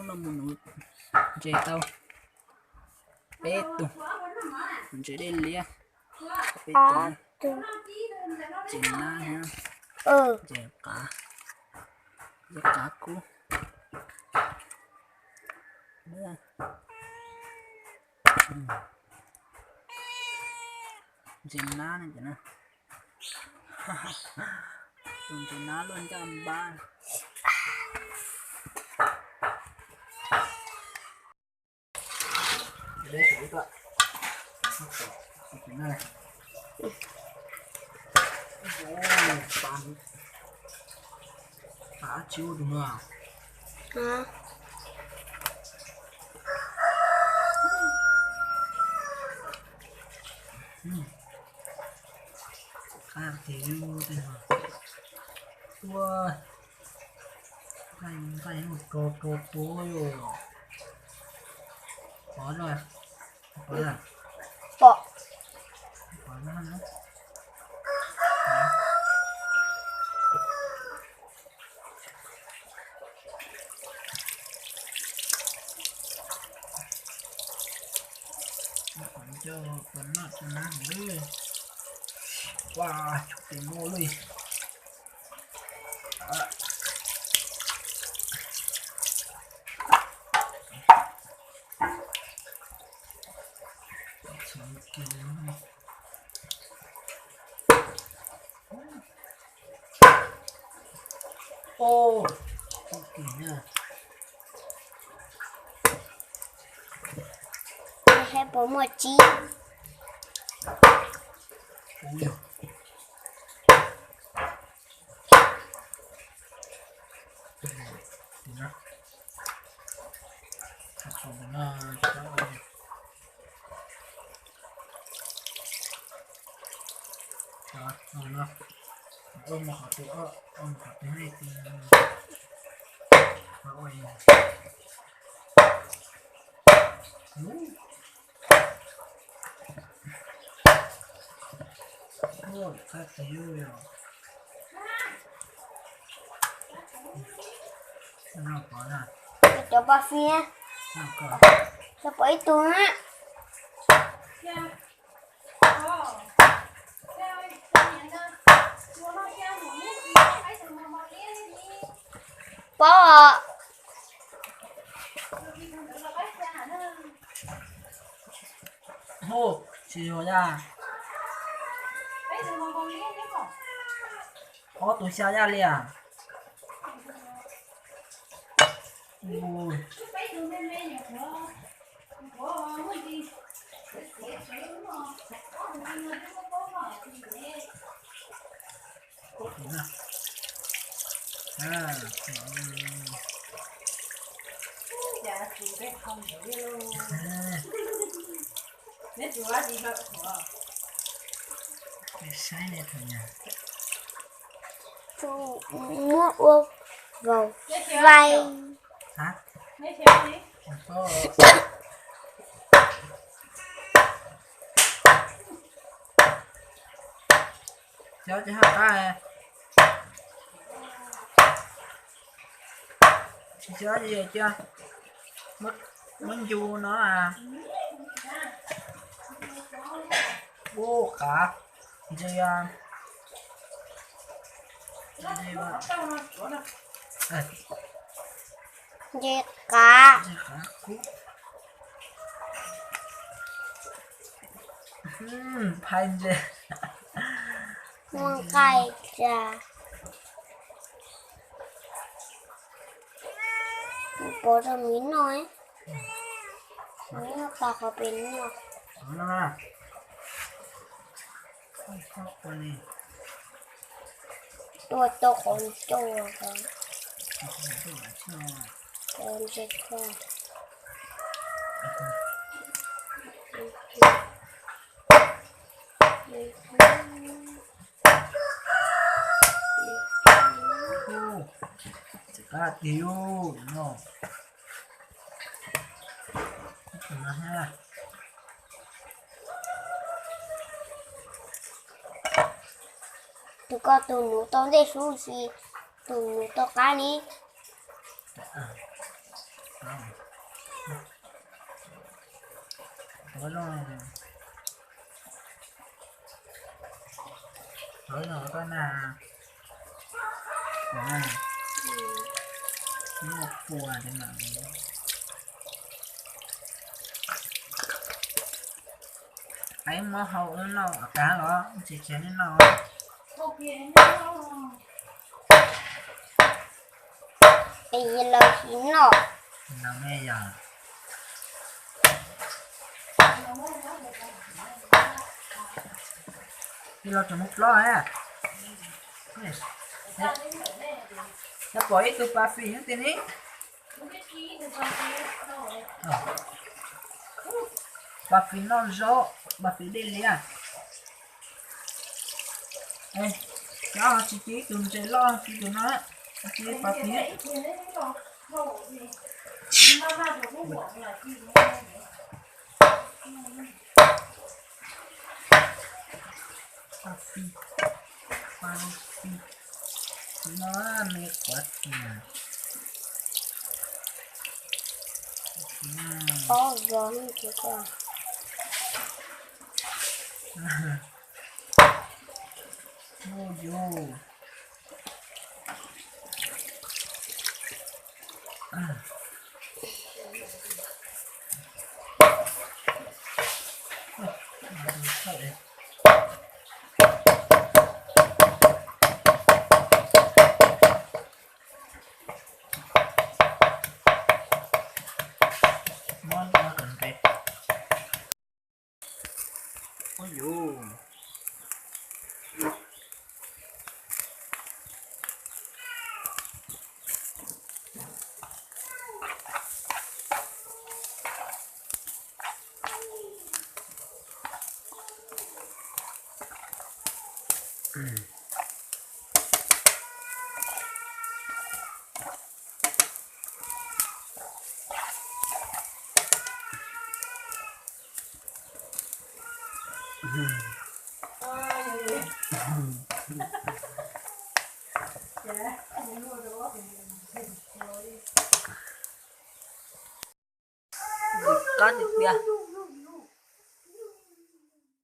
Mus nuv ntses tau peb tug, ntses dej liab peb tug, ntses nab thiab, ntses qav, ntses qav kub, ntses nab no. Tus ntses nab luaj ncaj npab. Qab tiag tej no. Ua, nqaij nqaij rau rau tuab yom. Pom, pom, pom na. Cov pos noj cov nab heev li. Ua, tsis muaj li. Saib puas muaj tsib. Cov paj fiab, cov pom ib tug na. Pom. Hu, tsis yog yaj. Ob tug xya yaj li as. Saib, muab ua vauv vaim. Cov tsis haj qab, tsis cov cia muab ncu no. Ub, qav, ntses, ntses qav, ntses qav kub, phais ntses, muaj nqaij cas. Pov rau miv noj, miv noj pov qhov pem noj. Tua tau qhov coj, ntses koj. Tsis qab tiag no. Tus koj tus nuv tau ntej sub si, tus nuv tau qab ni. Tuav zoo, tuav zoo koj na. Kuv, noj puas li mas. Peb muab hau wb noj kav los tsis khiav nej noj. Es laus tsis noj. Laus ne yog. Ib los tseem muab plob. Yog pom ib tug pas fis nyob tim ni. Pas fis noj zaub, pas fis dej liab. Cov tsis ci ib tug ntses loj ci tus no, ci pas fis. Pas fis, pas fis, no me quav tias. Ob vov me tsis tau. Ua yus. Muab nqa kom nqes. Ua yus. Kob tiag tiag.